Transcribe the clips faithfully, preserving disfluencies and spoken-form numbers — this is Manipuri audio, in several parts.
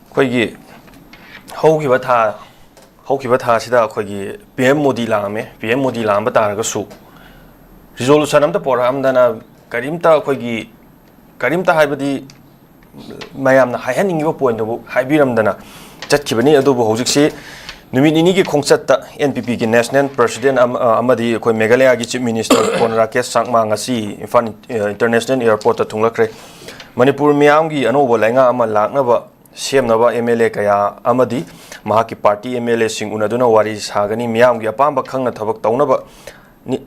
ꯑꯩꯈꯣꯏꯒꯤ ꯍꯧꯈꯤꯕ ꯊꯥ, ꯍꯧꯈꯤꯕ ꯊꯥꯁꯤꯗ ꯑꯩꯈꯣꯏꯒꯤ ꯄꯤ ꯑꯦꯝ ꯃꯣꯗꯤ ꯂꯥꯛꯑꯝꯃꯦ꯫ ꯄꯤ ꯑꯦꯝ ꯃꯣꯗꯤ ꯂꯥꯛꯑꯝꯕ ꯇꯥꯔꯒꯁꯨ, ꯔꯤꯖꯣꯂꯨꯁꯟ ꯑꯝꯇ ꯄꯣꯔꯛꯑꯝꯗꯅ, ꯀꯔꯤꯝꯇ ꯑꯩꯈꯣꯏꯒꯤ, ꯀꯔꯤꯝꯇ ꯍꯥꯏꯕꯗꯤ ꯃꯌꯥꯝꯅ ꯍꯥꯏꯍꯟꯅꯤꯡꯉꯤꯕ ꯄꯣꯏꯟꯗꯨꯕꯨ ꯍꯥꯏꯕꯤꯔꯝꯗꯅ ꯆꯠꯈꯤꯕꯅꯤ꯫ ꯑꯗꯨꯕꯨ ꯍꯧꯖꯤꯛꯁꯤ ꯅꯨꯃꯤꯠ ꯅꯤꯅꯤꯒꯤ ꯈꯣꯡꯆꯠꯇ ꯑꯦꯟ ꯄꯤ ꯄꯤꯒꯤ ꯅꯦꯁꯅꯦꯜ ꯄ꯭ꯔꯁꯤꯗꯦꯟ ꯑꯃ-, ꯑ, ꯑꯃꯗꯤ ꯑꯩꯈꯣꯏ ꯃꯦꯘꯥꯂꯌꯥꯒꯤ ꯆꯤꯐ ꯃꯤꯅꯤꯁꯇꯔ ꯄꯣꯟ ꯔꯥꯀꯦꯁ ꯆꯥꯛꯃꯥ ꯉꯁꯤ ꯏꯝꯐꯥꯜ ꯏꯟ-, ꯑ, ꯏꯟꯇꯔꯅꯦꯁꯅꯦꯜ ꯑꯦꯌꯔꯄꯣꯔꯠꯇ ꯊꯨꯡꯂꯛꯈ꯭ꯔꯦ꯫ ꯃꯅꯤꯄꯨꯔ ꯃꯤꯌꯥꯝꯒꯤ ꯑꯅꯧꯕ ꯂꯩꯉꯥꯛ ꯑꯃ ꯂꯥꯛꯅꯕ ꯁꯦꯝꯅꯕ ꯑꯦꯝ ꯑꯦꯜ ꯑꯦ ꯀꯌꯥ ꯑꯃꯗꯤ ꯃꯍꯥꯛꯀꯤ ꯄꯥꯔꯇꯤ ꯑꯦꯝ ꯑꯦꯜ ꯑꯦꯁꯤꯡ ꯎꯅꯗꯨꯅ ꯋꯥꯔꯤ ꯁꯥꯒꯅꯤ꯫ ꯃꯤꯌꯥꯝꯒꯤ ꯑꯄꯥꯝꯕ ꯈꯪꯅ ꯊꯕꯛ ꯇꯧꯅꯕ ꯅꯤ-,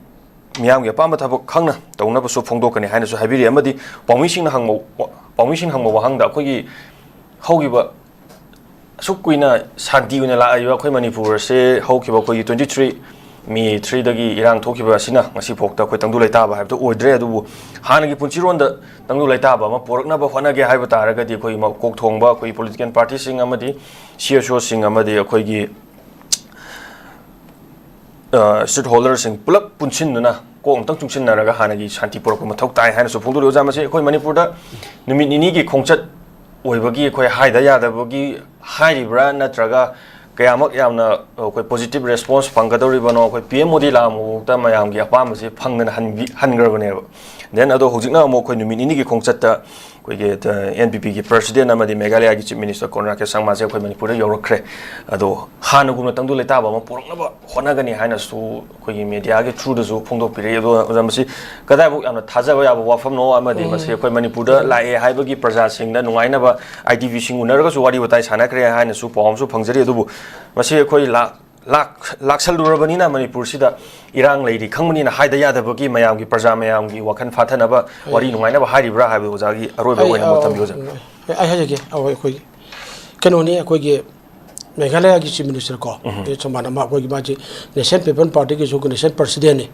ꯃꯤꯌꯥꯝꯒꯤ ꯑꯄꯥꯝꯕ ꯊꯕꯛ ꯈꯪꯅ ꯇꯧꯅꯕꯁꯨ ꯐꯣꯡꯗꯣꯛꯀꯅꯤ ꯍꯥꯏꯅꯁꯨ ꯍꯥꯏꯕꯤꯔꯤ꯫ ꯑꯃꯗꯤ ꯄꯥꯎꯃꯤꯁꯤꯡꯅ ꯍꯪꯕ, ꯄꯥꯎꯃꯤꯁꯤꯡ ꯍꯪꯕ ꯋꯥꯍꯪꯗ, ꯑꯩꯈꯣꯏꯒꯤ ꯍꯧꯈꯤꯕ ꯑꯁꯨꯛ ꯀꯨꯏꯅ ꯁꯥꯟꯇꯤ ꯑꯣꯏꯅ ꯂꯥꯛꯂꯤꯕ ꯑꯩꯈꯣꯏ ꯃꯅꯤꯄꯨꯔ ꯑꯁꯦ ꯍꯧꯈꯤꯕ ꯑꯩꯈꯣꯏꯒꯤ twenty three May three ꯗꯒꯤ ꯏꯔꯥꯡ ꯊꯣꯛꯈꯤꯕ ꯑꯁꯤꯅ ꯉꯁꯤ ꯐꯥꯎꯗ ꯑꯩꯈꯣꯏ ꯇꯪꯗꯨ ꯂꯩꯇꯥꯕ ꯍꯥꯏꯕꯗꯨ ꯑꯣꯏꯗ꯭ꯔꯦ꯫ ꯑꯗꯨꯕꯨ ꯍꯥꯟꯅꯒꯤ ꯄꯨꯟꯁꯤꯔꯣꯟꯗ ꯇꯪꯗꯨ ꯂꯩꯇꯥꯕ ꯑꯃ ꯄꯨꯔꯛꯅꯕ ꯍꯣꯠꯅꯒꯦ ꯍꯥꯏꯕ ꯇꯥꯔꯒꯗꯤ, ꯑꯩꯈꯣꯏ ꯃ-, ꯀꯣꯛ ꯊꯣꯡꯕ ꯑꯩꯈꯣꯏ ꯄꯣꯂꯤꯇꯤꯀꯦꯜ ꯄꯥꯔꯇꯤꯁꯤꯡ ꯑꯃꯗꯤ ꯁꯤ ꯑꯦꯁ ꯑꯣꯁꯤꯡ ꯑꯃꯗꯤ ꯑꯩꯈꯣꯏꯒꯤ, ꯑ, ꯁ꯭ꯇꯦꯛꯍꯣꯜꯗꯔꯁꯤꯡ ꯄꯨꯂꯞ ꯄꯨꯟꯁꯤꯟꯗꯨꯅ ꯀꯣꯛ ꯑꯃꯇꯪ ꯆꯨꯡꯁꯤꯟꯅꯔꯒ ꯍꯥꯟꯅꯒꯤ ꯁꯥꯟꯇꯤ ꯄꯨꯔꯛꯄ ꯃꯊꯧ ꯇꯥꯏ ꯍꯥꯏꯅꯁꯨ ꯐꯣꯡꯗꯣꯔꯤ꯫ ꯑꯣꯖꯥ, ꯃꯁꯤ ꯑꯩꯈꯣꯏ ꯃꯅꯤꯄꯨꯔꯗ ꯅꯨꯃꯤꯠ ꯅꯤꯅꯤꯒꯤ ꯈꯣꯡꯆꯠ ꯑꯣꯏꯕꯒꯤ ꯑꯩꯈꯣꯏ ꯍꯥꯏꯗ ꯌꯥꯗꯕꯒꯤ ꯍꯥꯏꯔꯤꯕ꯭ꯔꯥ, ꯅꯠꯇ꯭ꯔꯒ ꯀꯌꯥꯃꯛ ꯌꯥꯝꯅ ꯑꯩꯈꯣꯏ ꯄꯣꯖꯤꯇꯤꯚ ꯔꯦꯁꯄꯣꯟꯁ ꯐꯪꯒꯗꯧꯔꯤꯕꯅꯣ? ꯑꯩꯈꯣꯏ ꯄꯤ ꯑꯦꯝ ꯃꯣꯗꯤ ꯂꯥꯛꯑꯝꯕꯐꯥꯎꯗ ꯃꯌꯥꯝꯒꯤ ꯑꯄꯥꯝꯕꯁꯦ ꯐꯪꯗꯅ ꯍꯟꯕꯤ-, ꯍꯟꯈ꯭ꯔꯕꯅꯦꯕ꯫ Then ꯑꯗꯣ ꯍꯧꯖꯤꯛꯅ ꯑꯃꯨꯛ ꯑꯩꯈꯣꯏ ꯅꯨꯃꯤꯠ ꯅꯤꯅꯤꯒꯤ ꯈꯣꯡꯆꯠꯇ ꯑꯩꯈꯣꯏꯒꯤ, ꯑ, ꯑꯦꯟ ꯄꯤ ꯄꯤꯒꯤ ꯄ꯭ꯔꯁꯤꯗꯦꯟ ꯑꯃꯗꯤ ꯃꯦꯘꯥꯂꯌꯥꯒꯤ ꯆꯤꯐ ꯃꯤꯅꯤꯁꯇꯔ ꯀꯣꯟ ꯔꯥꯀꯦꯁ ꯁꯪꯃꯥꯁꯦ ꯑꯩꯈꯣꯏ ꯃꯅꯤꯄꯨꯔꯗ ꯌꯧꯔꯛꯈ꯭ꯔꯦ꯫ ꯑꯗꯣ ꯍꯥꯟꯅꯒꯨꯝꯅ ꯇꯪꯗꯨ ꯂꯩꯇꯥꯕ ꯑꯃ ꯄꯨꯔꯛꯅꯕ ꯍꯣꯠꯅꯒꯅꯤ ꯍꯥꯏꯅꯁꯨ ꯑꯩꯈꯣꯏꯒꯤ ꯃꯦꯗꯤꯌꯥꯒꯤ ꯊ꯭ꯔꯨꯗꯁꯨ ꯐꯣꯡꯗꯣꯛꯄꯤꯔꯛꯏ꯫ ꯑꯗꯣ ꯑꯣꯖꯥ, ꯃꯁꯤ ꯀꯗꯥꯏꯐꯥꯎ ꯌꯥꯝꯅ ꯊꯥꯖꯕ ꯌꯥꯕ ꯋꯥꯐꯝꯅꯣ? ꯑꯃꯗꯤ ꯎꯝ꯫ ꯃꯁꯤ ꯑꯩꯈꯣꯏ ꯃꯅꯤꯄꯨꯔꯗ ꯎꯝ꯫ ꯂꯥꯛꯑꯦ ꯍꯥꯏꯕꯒꯤ ꯄ꯭ꯔꯖꯥꯁꯤꯡꯗ ꯅꯨꯡꯉꯥꯏꯅꯕ ꯑꯥꯏ ꯇꯤ ꯚꯤꯁꯤꯡ ꯎꯅꯔꯒꯁꯨ ꯋꯥꯔꯤ ꯋꯥꯇꯥꯏ ꯁꯥꯟꯅꯈ꯭ꯔꯦ ꯍꯥꯏꯅꯁꯨ ꯄꯥꯎ ꯑꯃꯁꯨ ꯐꯪꯖꯔꯤ꯫ ꯑꯗꯨꯕꯨ ꯃꯁꯤ ꯑꯩꯈꯣꯏ ꯂꯥꯛ-, ꯂꯥꯛ-, ꯂꯥꯛꯁꯜꯂꯨꯔꯕꯅꯤꯅ ꯃꯅꯤꯄꯨꯔꯁꯤꯗ ꯏꯔꯥꯡ ꯂꯩꯔꯤ ꯈꯪꯕꯅꯤꯅ ꯍꯥꯏꯗ ꯌꯥꯗꯕꯒꯤ ꯃꯌꯥꯝꯒꯤ, ꯄ꯭ꯔꯖꯥ ꯃꯌꯥꯝꯒꯤ ꯋꯥꯈꯜ ꯐꯥꯊꯅꯕ, ꯋꯥꯔꯤ ꯑꯩ ꯅꯨꯡꯉꯥꯏꯅꯕ ꯍꯥꯏꯔꯤꯕ꯭ꯔꯥ ꯍꯥꯏꯕꯗꯨ ꯑꯣꯖꯥꯒꯤ ꯑꯔꯣꯏꯕ ꯑꯩ, ꯑꯣꯏꯅ ꯃꯣꯠ ꯑ, ꯊꯝꯕꯤꯌꯨ, ꯑꯣꯖꯥ꯫ ꯑꯩ ꯍꯥꯏꯖꯒꯦ꯫ ꯑ, ꯑꯩꯈꯣꯏꯒꯤ ꯀꯩꯅꯣꯅꯤ, ꯑꯩꯈꯣꯏꯒꯤ ꯃꯦꯘꯥꯂꯌꯥꯒꯤ ꯆꯤꯐ ꯃꯤꯅꯤꯁꯇꯔ ꯀꯣ, ꯑꯩ ꯁꯣꯃꯥꯟ ꯑꯃ ꯑꯩꯈꯣꯏꯒꯤ ꯃꯥꯁꯤ ꯅꯦꯁꯅꯦꯜ ꯄꯤꯄꯜ ꯄꯥꯔꯇꯤꯒꯤꯁꯨ ꯅꯦꯁꯅꯦꯜ ꯄ꯭ꯔꯁꯤꯗꯦꯟꯠꯅꯤ꯫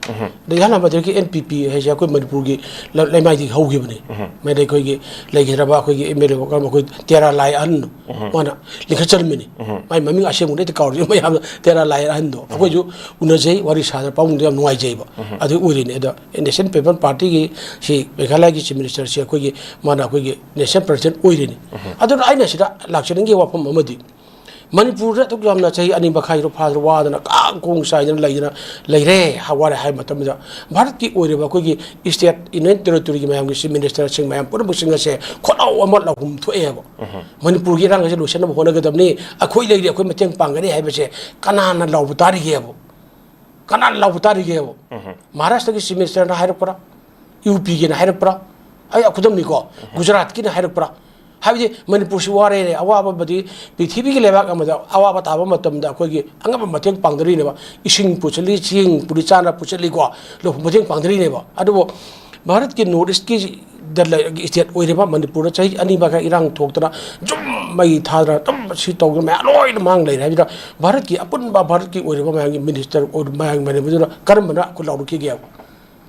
ꯑꯗ ꯏꯍꯥꯟ ꯍꯥꯟꯕꯗꯒꯤ ꯑꯦꯟ ꯄꯤ ꯄꯤ ꯍꯥꯏꯁꯦ ꯑꯩꯈꯣꯏ ꯃꯅꯤꯄꯨꯔꯒꯤ ꯂ-, ꯂꯩꯃꯥꯏꯗꯒꯤ ꯍꯧꯈꯤꯕꯅꯤ꯫ ꯃꯦꯘꯥꯂꯌꯥ ꯑꯩꯈꯣꯏꯒꯤ ꯂꯩꯈꯤꯗ꯭ꯔꯕ ꯑꯩꯈꯣꯏꯒꯤ ꯑꯦꯝ ꯑꯦꯜ ꯑꯦ ꯑꯩꯈꯣꯏ ꯇꯦꯔꯥ ꯂꯥꯏ ꯑꯍꯟꯗꯣ, ꯃꯥꯅ ꯂꯤꯡꯈꯠꯆꯔꯝꯃꯤꯅꯤ꯫ ꯃꯥꯏ ꯃꯃꯤꯡ ꯑꯁꯦꯡꯕꯗꯤ ꯑꯩ ꯀꯥꯎꯔꯦ, ꯃꯌꯥꯝꯅ ꯇꯦꯔꯥ ꯂꯥꯏ ꯑꯍꯟꯗꯣ꯫ ꯑꯩꯈꯣꯏꯁꯨ ꯎꯅꯖꯩ, ꯋꯥꯔꯤ ꯁꯥꯗꯅ ꯄꯥꯎꯗ ꯌꯥꯝ ꯅꯨꯡꯉꯥꯏꯖꯩꯕ꯫ ꯑꯗꯨ ꯑꯣꯏꯔꯤꯅꯤ꯫ ꯑꯗꯣ ꯅꯦꯁꯅꯦꯜ ꯄꯤꯄꯜ ꯄꯥꯔꯇꯤꯒꯤ ꯁꯤ ꯃꯦꯘꯥꯂꯌꯥꯒꯤ ꯆꯤꯐ ꯃꯤꯅꯤꯁꯇꯔꯁꯤ ꯑꯩꯈꯣꯏꯒꯤ, ꯃꯥꯅ ꯑꯩꯈꯣꯏꯒꯤ ꯅꯦꯁꯅꯦꯜ ꯄ꯭ꯔꯁꯤꯗꯦꯟꯠ ꯑꯣꯏꯔꯤꯅꯤ꯫ ꯑꯗꯨꯅ ꯑꯩꯅ ꯁꯤꯗ ꯂꯥꯛꯆꯅꯤꯡꯉꯤ ꯋꯥꯐꯝ ꯑꯃꯗꯤ, ꯃꯅꯤꯄꯨꯔꯗ ꯑꯗꯨꯛ ꯌꯥꯝꯅ ꯆꯍꯤ ꯑꯅꯤ ꯃꯈꯥꯏꯔꯣ ꯐꯥꯗꯅ ꯋꯥꯗꯅ ꯀꯥꯡ ꯀꯣꯡ ꯆꯥꯏꯗꯅ ꯂꯩꯗꯅ ꯂꯩꯔꯦ, ꯍꯥ-, ꯋꯥꯔꯦ ꯍꯥꯏꯕ ꯃꯇꯝꯗ, ꯚꯥꯔꯠꯀꯤ ꯑꯣꯏꯔꯤꯕ ꯑꯩꯈꯣꯏꯒꯤ ꯁ꯭ꯇꯦꯠ, ꯌꯨꯅꯤꯌꯟ ꯇꯦꯔꯤꯇꯣꯔꯤꯒꯤ ꯃꯌꯥꯝꯒꯤ ꯆꯤꯐ ꯃꯤꯅꯤꯁꯇꯔꯁꯤꯡ ꯃꯌꯥꯝ ꯄꯨꯝꯅꯃꯛꯁꯤꯡ ꯑꯁꯦ ꯈꯣꯜꯂꯥꯎ ꯑꯃ ꯂꯥꯎꯐꯝ ꯊꯣꯛꯑꯦꯕ꯫ ꯃꯅꯤꯄꯨꯔꯒꯤ ꯏꯔꯥꯡ ꯑꯁꯦ ꯂꯣꯏꯁꯤꯟꯅꯕ ꯍꯣꯠꯅꯒꯗꯕꯅꯤ, ꯑꯩꯈꯣꯏ ꯂꯩꯔꯤ, ꯑꯩꯈꯣꯏ ꯃꯇꯦꯡ ꯄꯥꯡꯒꯅꯤ ꯍꯥꯏꯕꯁꯦ ꯀꯅꯥꯅ ꯂꯥꯎꯕ ꯇꯥꯔꯤꯒꯦꯕ? ꯀꯅꯥꯅ ꯂꯥꯎꯕ ꯇꯥꯔꯤꯒꯦꯕ? ꯃꯍꯥꯔꯥꯁꯇ꯭ꯔꯒꯤ ꯆꯤꯐ ꯃꯤꯅꯤꯁꯇꯔꯅ ꯍꯥꯏꯔꯛꯄ꯭ꯔꯥ? ꯌꯨ ꯄꯤꯒꯤꯅ ꯍꯥꯏꯔꯛꯄ꯭ꯔꯥ? ꯑꯩ ꯈꯨꯗꯝꯅꯤꯀꯣ, ꯒꯨꯖꯔꯥꯠꯀꯤꯅ ꯍꯥꯏꯔꯛꯄ꯭ꯔꯥ? ꯍꯥꯏꯕꯗꯤ ꯃꯅꯤꯄꯨꯔꯁꯤ ꯋꯥꯔꯦꯅꯦ, ꯑꯋꯥꯕ ꯑꯃꯗꯤ ꯄ꯭ꯔꯤꯊꯤꯕꯤꯒꯤ ꯂꯩꯕꯥꯛ ꯑꯃꯗ ꯑꯋꯥꯕ ꯇꯥꯕ ꯃꯇꯝꯗ ꯑꯩꯈꯣꯏꯒꯤ ꯑꯉꯝꯕ ꯃꯇꯦꯡ ꯄꯥꯡꯅꯔꯤꯅꯦꯕ꯫ ꯏꯁꯤꯡ ꯄꯨꯁꯤꯜꯂꯤ, ꯆꯦꯡ ꯄꯨꯔꯤ ꯆꯥꯅ ꯄꯨꯁꯤꯜꯂꯤꯀꯣ, ꯂꯧ-, ꯃꯇꯦꯡ ꯄꯥꯡꯅꯔꯤꯅꯦꯕ꯫ ꯑꯗꯨꯕꯨ ꯚꯥꯔꯠꯀꯤ ꯅꯣꯔꯠ ꯏꯁꯀꯤ ꯗ ꯂꯩ-, ꯁ꯭ꯇꯦꯠ ꯑꯣꯏꯔꯤꯕ ꯃꯅꯤꯄꯨꯔꯗ ꯆꯍꯤ ꯑꯅꯤ ꯃꯈꯥꯏ ꯏꯔꯥꯡ ꯊꯣꯛꯇꯅ ꯖꯨꯝ ꯃꯩ ꯊꯥꯗꯅ ꯑꯗꯨꯝ ꯁꯤ ꯇꯧꯗꯅ ꯃꯌꯥꯝ ꯂꯣꯏꯅ ꯃꯥꯡ ꯂꯩꯔꯦ ꯍꯥꯏꯕꯗ, ꯚꯥꯔꯠꯀꯤ ꯑꯄꯨꯟꯕ ꯚꯥꯔꯠꯀꯤ ꯑꯣꯏꯔꯤꯕ ꯃꯌꯥꯝꯒꯤ ꯃꯤꯅꯤꯁꯇꯔ ꯑꯣꯏꯔꯤꯕ ꯃꯌꯥꯝꯒꯤ ꯃꯅꯤꯄꯨꯔꯗꯨꯅ ꯀꯔꯝꯕꯅ ꯑꯩꯈꯣꯏ ꯂꯥꯎꯔꯛꯈꯤꯒꯦꯕ?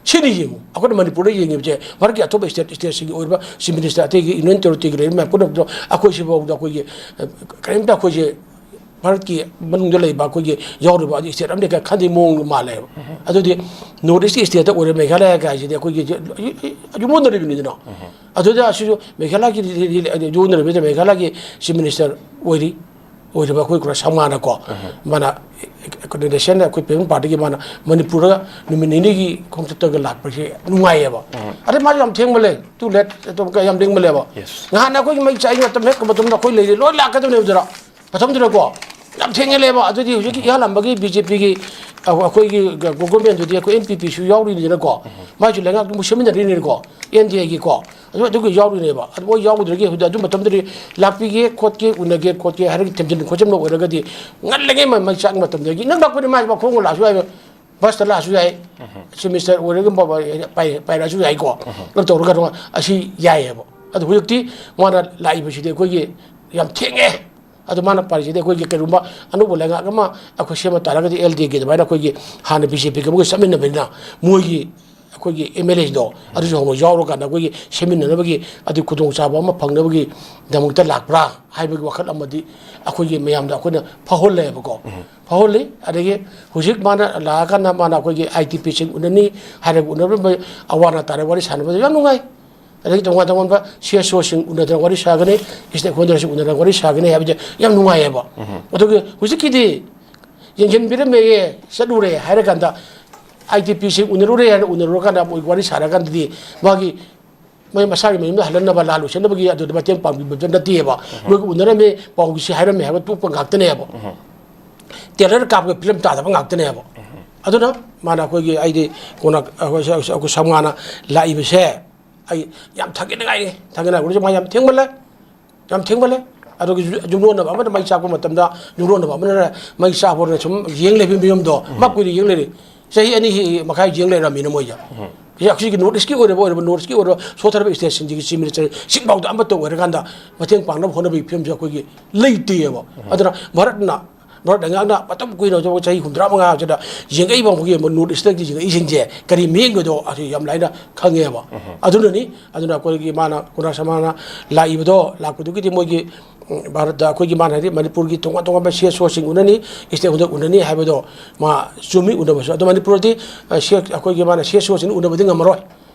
ꯁꯤꯅꯤ ꯌꯦꯡꯉꯨ, ꯑꯩꯈꯣꯏꯅ ꯃꯅꯤꯄꯨꯔꯗ ꯌꯦꯡꯉꯤꯕꯁꯦ, ꯚꯥꯔꯠꯀꯤ ꯑꯇꯣꯞꯄ ꯁ꯭ꯇꯦꯠ, ꯁ꯭ꯇꯦꯠꯁꯤꯡꯒꯤ ꯑꯣꯏꯔꯤꯕ ꯆꯤꯐ ꯃꯤꯅꯤꯁꯇꯔ, ꯑꯇꯩꯒꯤ ꯌꯨꯅꯤꯌꯟ ꯇꯦꯔꯤꯇꯣꯔꯤꯒꯤ ꯂꯩꯔꯤꯕ ꯃꯌꯥꯝ ꯄꯨꯝꯅꯃꯛꯇꯣ ꯑꯩꯈꯣꯏ ꯁꯤꯐꯥꯎꯗ ꯑꯩꯈꯣꯏꯒꯤ, ꯑ, ꯀꯔꯤꯝꯇ ꯑꯩꯈꯣꯏꯁꯦ ꯚꯥꯔꯠꯀꯤ ꯃꯅꯨꯡꯗ ꯂꯩꯕ ꯑꯩꯈꯣꯏꯒꯤ ꯌꯥꯎꯔꯤꯕ ꯑꯗꯨ ꯁ꯭ꯇꯦꯠ ꯑꯃꯗꯤ ꯈꯔ ꯈꯟꯗꯤ ꯃꯑꯣꯡ ꯃꯥꯜꯂꯦꯕ꯫ ꯑꯗꯨꯗꯤ ꯅꯣꯔꯠ ꯏꯁꯀꯤ ꯁ꯭ꯇꯦꯠꯇ ꯑꯣꯏꯔꯦ ꯃꯦꯘꯥꯂꯌꯥ ꯀꯥꯏꯁꯤꯗꯤ ꯑꯩꯈꯣꯏꯒꯤ ꯌꯨꯝꯂꯣꯟꯅꯔꯤꯕꯅꯤꯗꯅ꯫ ꯑꯗꯨꯗ ꯑꯁꯤꯁꯨ ꯃꯦꯘꯥꯂꯌꯥꯒꯤ ꯌꯨꯝꯂꯣꯟꯅꯔꯤꯕꯅꯤꯅ ꯃꯦꯘꯥꯂꯌꯥꯒꯤ ꯆꯤꯐ ꯃꯤꯅꯤꯁꯇꯔ ꯑꯣꯏꯔꯤ, ꯑꯣꯏꯔꯤꯕ ꯑꯩꯈꯣꯏ ꯀꯩꯅꯣ ꯁꯪꯃꯥꯅꯀꯣ, ꯃꯥꯅ ꯀꯩꯅꯣ ꯅꯦꯁꯅꯦꯜ ꯑꯩꯈꯣꯏ ꯄꯤꯄꯜ ꯄꯥꯔꯇꯤꯒꯤ ꯃꯥꯅ ꯃꯅꯤꯄꯨꯔꯗ ꯅꯨꯃꯤꯠ ꯅꯤꯅꯤꯒꯤ ꯈꯣꯡꯆꯠꯇꯒ ꯂꯥꯛꯄꯁꯦ ꯅꯨꯡꯉꯥꯏꯌꯦꯕ꯫ ꯑꯗꯩ ꯃꯥꯁꯨ ꯌꯥꯝ ꯊꯦꯡꯃꯜꯂꯦ, ꯇꯨ ꯂꯦꯠ, ꯌꯥꯝ ꯊꯦꯡꯃꯜꯂꯦꯕ꯫ ꯉꯍꯥꯟ ꯑꯩꯈꯣꯏꯒꯤ ꯃꯩ ꯆꯥꯛꯏ ꯃꯇꯝ ꯍꯦꯛ ꯃꯇꯝꯗ ꯑꯩꯈꯣꯏ ꯂꯩꯔꯤ ꯂꯣꯏ ꯂꯥꯛꯀꯗꯕꯅꯦꯕ ꯑꯗꯨꯗ꯫ ꯃꯇꯝꯗꯨꯗꯀꯣ ꯌꯥꯝ ꯊꯦꯡꯅ ꯂꯩꯕ꯫ ꯑꯗꯨꯗꯤ ꯍꯧꯖꯤꯛꯀꯤ ꯏꯍꯥꯟ ꯍꯥꯟꯕꯒꯤ ꯕꯤ ꯖꯦ ꯄꯤꯒꯤ ꯑꯩꯈꯣꯏꯒꯤ ꯒꯣ-, ꯒꯣꯚꯔꯟꯃꯦꯟꯗꯨꯗꯤ ꯑꯩꯈꯣꯏ ꯑꯦꯟ ꯄꯤ ꯄꯤꯁꯨ ꯌꯥꯎꯔꯤꯅꯤꯗꯅꯀꯣ, ꯃꯥꯏꯁꯨ ꯂꯩꯉꯥꯛꯇꯨ ꯃꯨꯁꯟꯃꯤꯟꯅꯔꯤꯅꯤꯀꯣ, ꯑꯦꯟ ꯗꯤ ꯑꯦꯒꯤꯀꯣ, ꯑꯗꯨ ꯑꯗꯨꯒꯤ ꯌꯥꯎꯔꯤꯅꯦꯕ꯫ ꯑꯗꯨ ꯃꯣꯏ ꯌꯥꯎꯗ꯭ꯔꯒꯦ ꯍꯧꯖꯤꯛ ꯑꯗꯨ ꯃꯇꯝꯗꯨꯗꯤ ꯂꯥꯛꯄꯤꯒꯦ ꯈꯣꯠꯀꯦ ꯎꯅꯒꯦ ꯈꯣꯠꯀꯦ ꯍꯥꯏꯔꯒ ꯊꯦꯝꯖꯤꯟ ꯈꯣꯠꯆꯤꯟꯕ ꯑꯣꯏꯔꯒꯗꯤ ꯉꯜꯂꯤꯉꯩ ꯃ-, ꯃꯩ ꯆꯥꯛ ꯃꯇꯝꯗꯒꯤ ꯅꯪ ꯂꯥꯛꯄꯗꯤ ꯃꯥꯏ ꯃꯈꯣꯡꯅ ꯂꯥꯛꯑꯁꯨ ꯌꯥꯏꯕ, ꯕꯁꯇ ꯂꯥꯛꯑꯁꯨ ꯌꯥꯏ, ꯆꯤꯐ ꯃꯤꯅꯤꯁꯇꯔ ꯑꯣꯏꯔꯒ ꯄꯥꯏ-, ꯄꯥꯏꯔꯛꯑꯁꯨ ꯌꯥꯏꯀꯣ, ꯅꯪ ꯇꯧꯔꯒ ꯑꯗꯨꯝ ꯑꯁꯤ ꯌꯥꯏꯌꯦꯕ꯫ ꯑꯗꯨ ꯍꯧꯖꯤꯛꯇꯤ ꯃꯥꯅ ꯂꯥꯛꯏꯕꯁꯤꯗꯤ ꯑꯩꯈꯣꯏꯒꯤ ꯌꯥꯝ ꯊꯦꯡꯉꯦ꯫ ꯑꯗꯨ ꯃꯥꯅ ꯄꯥꯔꯤꯁꯤꯗꯤ ꯑꯩꯈꯣꯏꯒꯤ ꯀꯩꯒꯨꯝꯕ ꯑꯅꯧꯕ ꯂꯩꯉꯥꯛ ꯑꯃ ꯑꯩꯈꯣꯏ ꯁꯦꯝꯕ ꯇꯥꯔꯒꯗꯤ ꯑꯦꯜ ꯗꯤ ꯑꯦꯒꯤ ꯑꯗꯨꯃꯥꯏꯅ ꯑꯩꯈꯣꯏꯒꯤ ꯍꯥꯟꯅ ꯕꯤ ꯖꯦ ꯄꯤꯒ ꯑꯃꯒ ꯆꯠꯃꯤꯟꯅꯕꯅꯤꯅ ꯃꯣꯏꯒꯤ ꯑꯩꯈꯣꯏꯒꯤ ꯑꯦꯝ ꯑꯦꯜ ꯑꯦꯁꯤꯡꯗꯣ ꯑꯗꯨꯁꯨ ꯍꯧꯅ ꯌꯥꯎꯔꯀꯥꯟꯗ ꯑꯩꯈꯣꯏꯒꯤ ꯁꯦꯝꯃꯤꯟꯅꯅꯕꯒꯤ ꯑꯗꯨ ꯈꯨꯗꯣꯡꯆꯥꯕ ꯑꯃ ꯐꯪꯅꯕꯒꯤꯗꯃꯛꯇ ꯂꯥꯛꯄ꯭ꯔꯥ ꯍꯥꯏꯕꯒꯤ ꯋꯥꯈꯜ ꯑꯃꯗꯤ ꯑꯩꯈꯣꯏꯒꯤ ꯃꯌꯥꯝꯗ ꯑꯩꯈꯣꯏꯅ ꯐꯥꯎꯍꯜꯂꯦꯕꯀꯣ꯫ ꯐꯥꯎꯍꯜꯂꯤ꯫ ꯑꯗꯒꯤ ꯍꯧꯖꯤꯛ ꯃꯥꯅ ꯂꯥꯛꯑꯀꯥꯟꯗ ꯃꯥꯅ ꯑꯩꯈꯣꯏꯒꯤ ꯑꯥꯏ ꯇꯤ ꯄꯤꯁꯤꯡ ꯎꯅꯅꯤ ꯍꯥꯏꯔꯒ ꯎꯅꯔꯝꯕ ꯑꯋꯥ ꯑꯅꯥ ꯇꯥꯔꯒ ꯋꯥꯔꯤ ꯁꯥꯟꯅꯕꯗ ꯌꯥꯝ ꯅꯨꯡꯉꯥꯏ꯫ ꯑꯗꯒꯤ ꯇꯣꯉꯥꯟ ꯇꯣꯉꯥꯟꯕ ꯁꯤ ꯑꯦꯁ ꯑꯣꯁꯤꯡ ꯎꯅꯗꯅ ꯋꯥꯔꯤ ꯁꯥꯒꯅꯤ, ꯁ꯭ꯇꯦꯛ ꯍꯣꯜꯗꯔꯁꯤꯡ ꯎꯅꯗꯅ ꯋꯥꯔꯤ ꯁꯥꯒꯅꯤ ꯍꯥꯏꯕꯁꯦ ꯌꯥꯝ ꯅꯨꯡꯉꯥꯏꯌꯦꯕ꯫ ꯑꯗꯨꯒ ꯍꯧꯖꯤꯛꯀꯤꯗꯤ ꯌꯦꯡꯁꯤꯟꯕꯤꯔꯝꯃꯦꯌꯦ, ꯆꯠꯂꯨꯔꯦ ꯍꯥꯏꯔꯀꯥꯟꯗ, ꯑꯥꯏ ꯇꯤ ꯄꯤꯁꯤꯡ ꯎꯅꯔꯨꯔꯦ ꯍꯥꯏꯅ ꯎꯅꯔꯨꯔꯀꯥꯟꯗ ꯃꯣꯏ ꯋꯥꯔꯤ ꯁꯥꯔꯀꯥꯟꯗꯗꯤ ꯃꯥꯒꯤ ꯃꯣꯏ ꯃꯁꯥꯒꯤ ꯃꯌꯨꯝꯗ ꯍꯜꯍꯟꯅꯕ, ꯂꯥꯜ ꯂꯣꯏꯁꯟꯅꯕꯒꯤ ꯑꯗꯨꯗ ꯃꯇꯦꯡ ꯄꯥꯡꯕꯤꯕꯗꯨ ꯅꯠꯇꯦꯕ꯫ ꯃꯣꯏꯒ ꯎꯅꯔꯝꯃꯦ, ꯄꯥꯎꯒꯤꯁꯤ ꯍꯥꯏꯔꯝꯃꯦ ꯍꯥꯏꯕ ꯇꯣꯛꯄ ꯉꯥꯛꯇꯅꯦꯕ꯫ ꯇꯦꯂꯔ ꯀꯥꯞꯄꯒ ꯐꯤꯂꯝ ꯇꯥꯗꯕ ꯉꯥꯛꯇꯅꯦꯕ꯫ ꯑꯗꯨꯅ ꯃꯥꯅ ꯑꯩꯈꯣꯏꯒꯤ, ꯑꯩꯗꯤ ꯀꯣꯟꯅ ꯑꯩꯈꯣꯏ, ꯑꯩꯈꯣꯏ ꯁꯝꯉꯥꯅ ꯂꯥꯛꯏꯕꯁꯦ ꯑꯩ ꯌꯥꯝ ꯊꯥꯒꯠꯅꯤꯡꯉꯥꯏꯅꯤ꯫ ꯊꯥꯒꯠꯅꯤꯡꯉꯥꯏ ꯃꯥ ꯌꯥꯝ ꯊꯦꯡꯃꯜꯂꯦ, ꯌꯥꯝ ꯊꯦꯡꯃꯜꯂꯦ꯫ ꯑꯗꯨꯒꯤ ꯌꯨ-, ꯌꯨꯝꯂꯣꯟꯅꯕ ꯑꯃꯅ ꯃꯩ ꯆꯥꯛꯄ ꯃꯇꯝꯗ ꯌꯨꯝꯂꯣꯟꯅꯕ ꯑꯃꯅ ꯃꯩ ꯆꯥꯛꯄꯗ ꯁꯨꯝ ꯌꯦꯡ ꯂꯩꯕꯒꯤ ꯃꯤꯔꯝꯗꯣ ꯃꯥ ꯀꯨꯏꯅ ꯌꯦꯡ ꯂꯩꯔꯦ꯫ ꯆꯍꯤ ꯑꯅꯤ ꯃꯈꯥꯏ ꯌꯦꯡ ꯂꯩꯔꯝꯃꯤꯅ ꯃꯣꯏꯁꯦ꯫ ꯁꯤ ꯑꯩꯈꯣꯏꯒꯤ ꯅꯣꯔꯠ ꯏꯁꯀꯤ ꯑꯣꯏꯔꯕ, ꯑꯣꯏꯔꯕ ꯅꯣꯔꯠ ꯏꯁꯀꯤ ꯑꯣꯏꯔꯕ ꯁꯣꯊꯔꯕ ꯁ꯭ꯇꯦꯠꯁꯤꯡꯁꯤꯒꯤ ꯆꯤꯐ ꯃꯤꯅꯤꯁꯇꯔ ꯁꯤꯠ ꯐꯥꯎꯗ ꯑꯃꯠꯇ ꯑꯣꯏꯔꯀꯥꯟꯗ ꯃꯇꯦꯡ ꯄꯥꯡꯅꯕ ꯍꯣꯠꯅꯕꯒꯤ ꯐꯤꯕꯝꯁꯦ ꯑꯩꯈꯣꯏꯒꯤ ꯂꯩꯇꯦꯕ꯫ ꯑꯗꯨꯅ ꯚꯥꯔꯠꯅ, ꯚꯥꯔꯠ ꯂꯩꯉꯥꯛꯅ ꯃꯇꯝ ꯀꯨꯏꯅ ꯍꯧꯖꯤꯛ ꯆꯍꯤ ꯍꯨꯝꯗ꯭ꯔꯥ ꯃꯉꯥꯁꯤꯗ ꯌꯦꯡꯉꯛꯏꯕ ꯑꯩꯈꯣꯏꯒꯤ ꯅꯣꯔꯠ ꯏꯁꯇꯒꯤ ꯌꯦꯡꯉꯛꯏꯁꯤꯡꯁꯦ ꯀꯔꯤ ꯃꯤꯠꯌꯦꯡꯒꯗꯣ ꯑꯁꯤ ꯌꯥꯝ ꯂꯥꯏꯅ ꯈꯪꯉꯦꯕ꯫ ꯑꯗꯨꯅꯅꯤ꯫ ꯑꯗꯨꯅ ꯑꯩꯈꯣꯏꯒꯤ ꯃꯥꯅ ꯀꯣꯅꯥꯛ ꯁꯃꯥꯅ ꯂꯥꯛꯏꯕꯗꯣ, ꯂꯥꯛꯄꯗꯨꯒꯤꯗꯤ ꯃꯣꯏꯒꯤ ꯎꯝ, ꯚꯥꯔꯠꯇ ꯑꯩꯈꯣꯏꯒꯤ ꯃꯥꯅ ꯍꯥꯏꯗꯤ ꯃꯅꯤꯄꯨꯔꯒꯤ ꯇꯣꯉꯥꯟ ꯇꯣꯉꯥꯟꯕ ꯁꯤ ꯑꯦꯁ ꯑꯣꯁꯤꯡ ꯎꯅꯅꯤ, ꯁ꯭ꯇꯦꯛ ꯍꯣꯜꯗꯔ ꯎꯅꯅꯤ ꯍꯥꯏꯕꯗꯣ ꯃꯥ ꯆꯨꯝꯃꯤ, ꯎꯅꯕꯁꯨ꯫ ꯑꯗꯣ ꯃꯅꯤꯄꯨꯔꯗꯤ, ꯑ, ꯁꯤ ꯑꯦꯁ, ꯑꯩꯈꯣꯏꯒꯤ ꯃꯥꯅ ꯁꯤ ꯑꯦꯁ ꯑꯣꯁꯤꯡ ꯎꯅꯕꯗꯤ ꯉꯝꯃꯔꯣꯏ꯫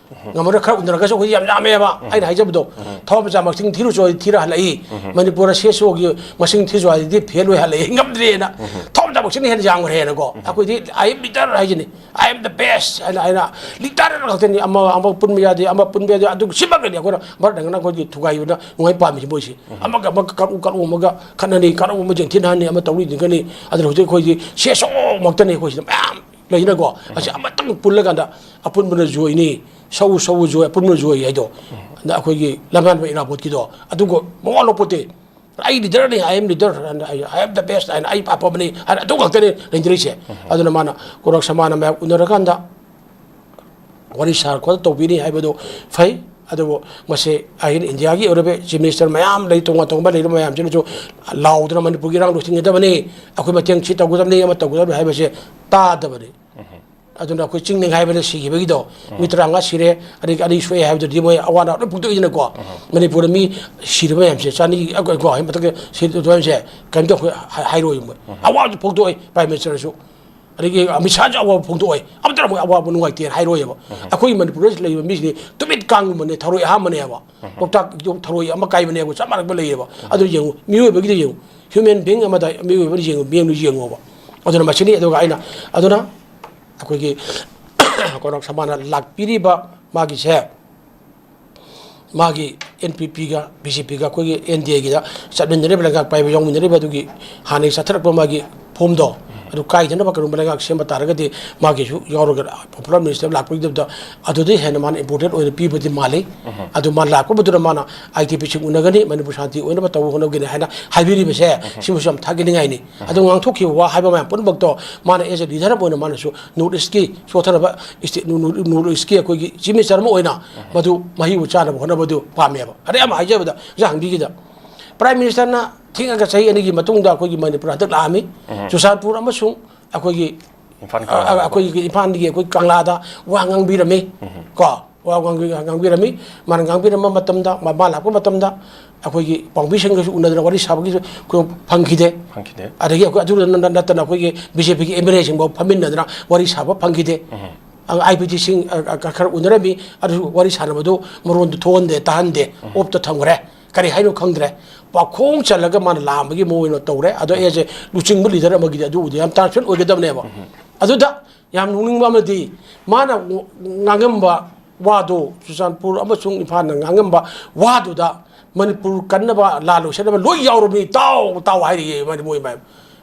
ꯉꯝꯃꯔꯣꯏ, ꯈꯔ ꯎꯅꯔꯒꯁꯨ ꯑꯩꯈꯣꯏꯗꯤ ꯌꯥꯝ ꯌꯥꯝꯃꯦꯕ꯫ ꯑꯩꯅ ꯍꯥꯏꯖꯕꯗꯣ, ꯊꯋꯥꯏ ꯃꯆꯥ ꯃꯁꯤꯡ ꯊꯤꯔꯨꯆꯣ ꯍꯥꯏꯗꯤ ꯊꯤꯔ ꯍꯜꯂꯛꯏ꯫ ꯃꯅꯤꯄꯨꯔꯗ ꯁꯤ ꯑꯦꯁ ꯑꯣꯒꯤ ꯃꯁꯤꯡ ꯊꯤꯔꯨꯆꯣ ꯍꯥꯏꯗꯤ ꯐꯦꯜ ꯑꯣꯏ ꯍꯜꯂꯛꯏ, ꯉꯝꯗ꯭ꯔꯦꯅ꯫ ꯊꯋꯥꯏ ꯃꯆꯥ ꯃꯁꯤꯡꯅ ꯍꯦꯟꯅ ꯌꯥꯝꯈ꯭ꯔꯦꯅꯀꯣ꯫ ꯑꯩꯈꯣꯏꯗꯤ ꯑꯥꯏ ꯑꯦꯝ ꯂꯤꯗꯔ ꯍꯥꯏꯁꯤꯅꯤ꯫ "I am the best" ꯍꯥꯏꯅ, ꯍꯥꯏꯅ ꯂꯤꯗꯔ ꯉꯥꯛꯇꯅꯤ꯫ ꯑꯃ, ꯑꯃ ꯄꯨꯟꯕ ꯌꯥꯗꯦ, ꯑꯃ ꯄꯨꯟꯕ ꯌꯥꯗꯦ꯫ ꯑꯗꯨ ꯁꯤꯃꯛꯇꯅꯤ ꯑꯩꯈꯣꯏꯅ ꯚꯥꯔꯠ ꯂꯩꯉꯥꯛꯅ ꯑꯩꯈꯣꯏꯒꯤ ꯊꯨꯒꯥꯏꯕꯗ ꯅꯨꯡꯉꯥꯏ ꯄꯥꯝꯃꯤꯁꯤ ꯃꯣꯏꯁꯤ꯫ ꯑꯃꯒ ꯑꯃꯒ ꯀꯠꯂꯨ ꯀꯠꯂꯨ ꯑꯃꯒ ꯈꯠꯅꯅꯤ, ꯀꯠꯂꯨ ꯑꯃ ꯌꯦꯡꯊꯤꯅꯍꯟꯅꯤ, ꯑꯃ ꯇꯧꯅꯤ ꯊꯤꯡꯒꯅꯤ꯫ ꯑꯗꯨꯅ ꯍꯧꯖꯤꯛ ꯑꯩꯈꯣꯏꯗꯤ ꯁꯦꯁꯣꯃꯛꯇꯅꯤ ꯑꯩꯈꯣꯏꯁꯤꯗ ꯃꯌꯥꯝ ꯂꯩꯅꯀꯣ꯫ ꯑꯁꯤ ꯑꯃꯇꯪ ꯄꯨꯜꯂꯀꯥꯟꯗ ꯑꯄꯨꯟꯕꯅ ꯖꯣꯏꯅꯤ, ꯁꯧ ꯁꯧ ꯖꯣꯏ, ꯑꯄꯨꯟꯕꯅ ꯖꯣꯏ ꯍꯥꯏꯗꯣ꯫ ꯑꯗ ꯑꯩꯈꯣꯏꯒꯤ ꯂꯝꯍꯥꯟꯕ ꯏꯔꯥꯕꯣꯠꯀꯤꯗꯣ ꯑꯗꯨꯒ ꯃꯋꯥ ꯂꯧꯄꯣꯠꯇꯦ꯫ "ꯑꯩ ꯂꯤꯗꯔꯅꯤ, I am leader, and I, I am the best, and ꯑꯩ ꯑꯐꯕꯅꯤ" ꯍꯥꯏꯅ ꯑꯗꯨ ꯉꯥꯛꯇꯅꯤ ꯂꯩꯅꯔꯤꯁꯦ꯫ ꯑꯗꯨꯅ ꯃꯥꯅ ꯀꯣꯔꯛ ꯁꯃꯥꯅ ꯃꯌꯥꯝ ꯎꯅꯔꯀꯥꯟꯗ ꯋꯥꯔꯤ ꯁꯥꯔ ꯈꯣꯠꯂ ꯇꯧꯕꯤꯅꯤ ꯍꯥꯏꯕꯗꯣ ꯐꯩ꯫ ꯑꯗꯨꯕꯨ ꯃꯁꯤ ꯑꯩꯅ ꯏꯟꯗꯤꯌꯥꯒꯤ ꯑꯣꯏꯔꯤꯕ ꯆꯤꯐ ꯃꯤꯅꯤꯁꯇꯔ ꯃꯌꯥꯝ ꯂꯩ, ꯇꯣꯉꯥꯟ ꯇꯣꯉꯥꯟꯕ ꯂꯩꯔꯤꯕ ꯃꯌꯥꯝꯁꯤꯅꯁꯨ ꯂꯥꯎꯗꯅ ꯃꯅꯤꯄꯨꯔꯒꯤ ꯏꯔꯥꯡ ꯂꯣꯏꯁꯤꯟꯒꯗꯕꯅꯤ, ꯑꯩꯈꯣꯏ ꯃꯇꯦꯡ ꯁꯤ ꯇꯧꯒꯗꯕꯅꯤ, ꯑꯃ ꯇꯧꯒꯗꯕꯅꯤ ꯍꯥꯏꯕꯁꯦ ꯇꯥꯗꯕꯅꯤ꯫ ꯑꯗꯨꯅ ꯑꯩꯈꯣꯏ ꯆꯤꯡ ꯅꯤꯡꯈꯥꯏꯕꯗ ꯁꯤꯈꯤꯕꯒꯤꯗꯣ ꯃꯤ ꯇꯔꯥꯃꯉꯥ ꯁꯤꯔꯦ, ꯑꯗꯒꯤ ꯑꯅꯤ ꯁꯣꯛꯑꯦ ꯍꯥꯏꯕꯗꯨꯗꯤ ꯃꯣꯏ ꯑꯋꯥ ꯑꯅꯥ ꯂꯣꯏ ꯐꯣꯡꯗꯣꯛꯏꯗꯅꯀꯣ꯫ ꯃꯅꯤꯄꯨꯔꯗ ꯃꯤ ꯁꯤꯔꯕ ꯃꯌꯥꯝꯁꯦ ꯆꯅꯤ, ꯑ, ꯀꯣ, ꯃꯊꯛꯇ ꯁꯤꯔꯕ ꯃꯌꯥꯝꯁꯦ ꯀꯔꯤꯝꯇ ꯑꯩꯈꯣꯏ ꯍꯥꯏ-, ꯍꯥꯏꯔꯣꯏ ꯃꯣꯏ꯫ ꯑꯋꯥꯕꯁꯨ ꯐꯣꯡꯗꯣꯛꯑꯣꯏ ꯄ꯭ꯔꯥꯏꯝ ꯃꯤꯅꯤꯁꯇꯔꯁꯨ꯫ ꯑꯗꯒꯤ ꯑꯃꯤꯠ ꯁꯥꯍꯁꯨ ꯑꯋꯥꯕ ꯐꯣꯡꯗꯣꯛꯑꯣꯏ, ꯑꯃꯠꯇꯅ ꯃꯣꯏ ꯑꯋꯥꯕ ꯅꯨꯡꯉꯥꯏꯇꯦꯅ ꯍꯥꯏꯔꯣꯏꯕ꯫ ꯑꯩꯈꯣꯏꯒꯤ ꯃꯅꯤꯄꯨꯔꯗ ꯂꯩꯔꯤꯕ ꯃꯤꯁꯤꯗꯤ ꯇꯨꯃꯤꯠ ꯀꯥꯡꯒꯨꯝꯕꯅꯦ, ꯊꯔꯣꯏ ꯑꯍꯥꯝꯕꯅꯦꯕ꯫ ꯂꯣꯛꯇꯥꯛ ꯊꯔꯣꯏ ꯑꯃ ꯀꯥꯏꯕꯅꯦꯕ, ꯆꯞ ꯃꯥꯟꯅꯕ ꯂꯩꯌꯦꯕ꯫ ꯑꯗꯨ ꯌꯦꯡꯉꯨ, ꯃꯤꯑꯣꯏꯕꯒꯤꯗꯤ ꯌꯦꯡꯉꯨ, ꯍ꯭ꯌꯨꯃꯦꯟ ꯕꯤꯡ ꯑꯃꯗ ꯃꯤꯑꯣꯏꯕ ꯑꯃꯅ ꯌꯦꯡꯉꯨ, ꯃꯤꯠꯌꯦꯡꯗꯨ ꯌꯦꯡꯉꯣꯕ꯫ ꯑꯗꯨꯅ ꯃꯁꯤꯅꯤ꯫ ꯑꯗꯨꯒ ꯑꯩꯅ, ꯑꯗꯨꯅ ꯑꯩꯈꯣꯏꯒꯤ ꯀꯩꯅꯣ ꯁꯃꯥꯅ ꯂꯥꯛꯄꯤꯔꯤꯕ ꯃꯥꯒꯤꯁꯦ, ꯃꯥꯒꯤ ꯑꯦꯟ ꯄꯤ ꯄꯤꯒ ꯕꯤ ꯖꯦ ꯄꯤꯒ ꯑꯩꯈꯣꯏꯒꯤ ꯑꯦꯟ ꯗꯤ ꯑꯦꯒꯤꯗ ꯆꯠꯃꯤꯟꯅꯔꯤꯕ ꯂꯩꯉꯥꯛ ꯄꯥꯏꯕ ꯌꯥꯎꯃꯤꯟꯅꯔꯤꯕ ꯑꯗꯨꯒꯤ ꯍꯥꯟꯅꯒꯤ ꯆꯠꯊꯔꯛꯄ ꯃꯥꯒꯤ ꯐꯣꯝꯗꯣ ꯑꯗꯨ ꯀꯥꯏꯗꯅꯕ ꯀꯔꯤꯒꯨꯝꯕ ꯂꯩꯉꯥꯛ ꯁꯦꯝꯕ ꯇꯥꯔꯒꯗꯤ ꯃꯥꯒꯤꯁꯨ ꯌꯥꯎꯔꯒ ꯄꯣꯄꯨꯂꯔ ꯃꯤꯅꯤꯁꯇꯔ ꯂꯥꯛꯄꯒꯤꯗꯃꯛꯇ ꯑꯗꯨꯗꯩ ꯍꯦꯟꯅ ꯃꯥꯅ ꯏꯝꯄꯣꯔꯇꯦꯟ ꯑꯣꯏꯅ ꯄꯤꯕꯗꯤ ꯃꯥꯜꯂꯤ꯫ ꯑꯗꯨ ꯃꯥ ꯂꯥꯛꯄ ꯃꯇꯨꯡꯗ ꯃꯥꯅ ꯑꯥꯏ ꯇꯤ ꯄꯤꯁꯤꯡ ꯎꯅꯒꯅꯤ, ꯃꯅꯤꯄꯨꯔ ꯁꯥꯟꯇꯤ ꯑꯣꯏꯅꯕ ꯇꯧꯕ ꯍꯣꯠꯅꯒꯅꯤ ꯍꯥꯏꯅ ꯍꯥꯏꯕꯤꯔꯤꯕꯁꯦ ꯁꯤꯃꯁꯨ ꯌꯥꯝ ꯊꯥꯒꯠꯅꯤꯡꯉꯥꯏꯅꯤ꯫ ꯑꯗꯨ ꯉꯥꯡꯊꯣꯛꯈꯤꯕ ꯋꯥ ꯍꯥꯏꯕ ꯃꯌꯥꯝ ꯄꯨꯝꯅꯃꯛꯇꯣ ꯃꯥꯅ as a leader ꯑꯃ ꯑꯣꯏꯅ ꯃꯥꯅꯁꯨ ꯅꯣꯔꯠ ꯏꯁꯀꯤ ꯁꯣꯠꯊꯔꯕ ꯏꯁꯇꯦꯠ, ꯅꯣꯔꯠ ꯏꯁꯀꯤ ꯑꯩꯈꯣꯏꯒꯤ ꯆꯤꯐ ꯃꯤꯅꯤꯁꯇꯔ ꯑꯃ ꯑꯣꯏꯅ ꯃꯗꯨ ꯃꯍꯩꯕꯨ ꯆꯥꯅꯕ ꯍꯣꯠꯅꯕꯗꯨ ꯄꯥꯝꯃꯦꯕ꯫ ꯑꯗꯩ ꯑꯃ ꯍꯥꯏꯖꯕꯗ, ꯑꯣꯖꯥ ꯍꯪꯕꯤꯒꯤꯗ ꯄ꯭ꯔꯥꯏꯝ ꯃꯤꯅꯤꯁꯇꯔꯅ ꯊꯦꯡꯉꯒ ꯆꯍꯤ ꯑꯅꯤꯒꯤ ꯃꯇꯨꯡꯗ ꯑꯩꯈꯣꯏꯒꯤ ꯃꯅꯤꯄꯨꯔ ꯍꯟꯗꯛ ꯂꯥꯛꯑꯝꯃꯤ꯫ ꯆꯨꯔꯆꯥꯟꯄꯨꯔ ꯑꯃꯁꯨꯡ ꯑꯩꯈꯣꯏꯒꯤ, ꯏꯝꯐꯥꯜ ꯑ, ꯀꯪꯂꯥꯗ꯫ ꯑꯩꯈꯣꯏꯒꯤ ꯏꯝꯐꯥꯜꯒꯤ ꯑꯩꯈꯣꯏ ꯀꯪꯂꯥꯗ ꯋꯥ ꯉꯥꯡꯕꯤꯔꯝꯃꯤ꯫ ꯀꯣ, ꯋꯥ ꯉꯥꯡꯕꯤ-, ꯉꯥꯡꯕꯤꯔꯝꯃꯤ꯫ ꯃꯥꯅ ꯉꯥꯡꯕꯤꯔꯝꯕ ꯃꯇꯝꯗ, ꯃꯥ, ꯃꯥ ꯂꯥꯛꯄ ꯃꯇꯝꯗ ꯑꯩꯈꯣꯏꯒꯤ ꯄꯥꯎꯃꯤꯁꯤꯡꯒꯁꯨ ꯎꯅꯗꯅ ꯋꯥꯔꯤ ꯁꯥꯕꯒꯤꯁꯨ ꯑꯩꯈꯣꯏ ꯐꯪꯈꯤꯗꯦ꯫ ꯐꯪꯈꯤꯗꯦ꯫ ꯑꯗꯒꯤ ꯑꯩꯈꯣꯏ ꯑꯗꯨꯗ ꯅꯠꯇꯅ ꯑꯩꯈꯣꯏꯒꯤ ꯕꯤ ꯖꯦ ꯄꯤꯒꯤ ꯑꯦꯝ ꯑꯦꯜ ꯑꯦꯁꯤꯡꯐꯥꯎ ꯐꯝꯃꯤꯟꯅꯗꯅ ꯋꯥꯔꯤ ꯁꯥꯕ ꯐꯪꯈꯤꯗꯦ꯫ ꯑꯥꯏ ꯄꯤ ꯇꯤꯁꯤꯡ, ꯑ, ꯑ, ꯈꯔ ꯎꯅꯔꯝꯃꯤ, ꯑꯗꯨꯁꯨ ꯋꯥꯔꯤ ꯁꯥꯟꯅꯕꯗꯨ ꯃꯔꯣꯟꯗꯨ ꯊꯣꯛꯍꯟꯗꯦ, ꯇꯥꯍꯟꯗꯦ, ꯑꯣꯞꯇ ꯊꯝꯈ꯭ꯔꯦ꯫ ꯀꯔꯤ ꯍꯥꯏꯅꯣ ꯈꯪꯗ꯭ꯔꯦ꯫ ꯄꯥꯈꯣꯡ ꯆꯜꯂꯒ ꯃꯥꯅ ꯂꯥꯛꯑꯝꯕꯒꯤ ꯃꯑꯣꯡ ꯑꯣꯏꯅ ꯇꯧꯔꯦ꯫ ꯑꯗꯣ ꯑꯩꯁꯦ ꯂꯨꯆꯤꯡꯕ ꯂꯤꯗꯔ ꯑꯃꯒꯤꯗꯤ ꯑꯗꯨ ꯎꯗꯤ ꯌꯥꯝ ꯇ꯭ꯔꯥꯟꯁꯄꯦꯔꯦꯟ ꯑꯣꯏꯒꯗꯕꯅꯦꯕ꯫ ꯑꯗꯨꯗ ꯌꯥꯝ ꯅꯣꯛꯅꯤꯡꯕ ꯑꯃꯗꯤ ꯃꯥꯅ ꯉ-, ꯉꯥꯡꯉꯝꯕ ꯋꯥꯗꯣ ꯆꯨꯔꯆꯥꯟꯄꯨꯔ ꯑꯃꯁꯨꯡ ꯏꯝꯐꯥꯜꯅ ꯉꯥꯡꯉꯝꯕ ꯋꯥꯗꯨꯗ ꯃꯅꯤꯄꯨꯔ ꯀꯟꯅꯕ, ꯂꯥꯟ ꯂꯣꯏꯁꯤꯟꯅꯕ ꯂꯣꯏ ꯌꯥꯎꯔꯕꯅꯤ, ꯇꯥꯎ, ꯇꯥꯎ ꯍꯥꯏꯔꯤꯌꯦ ꯃꯥꯗꯤ ꯃꯣꯏ ꯃꯌꯥꯝ꯫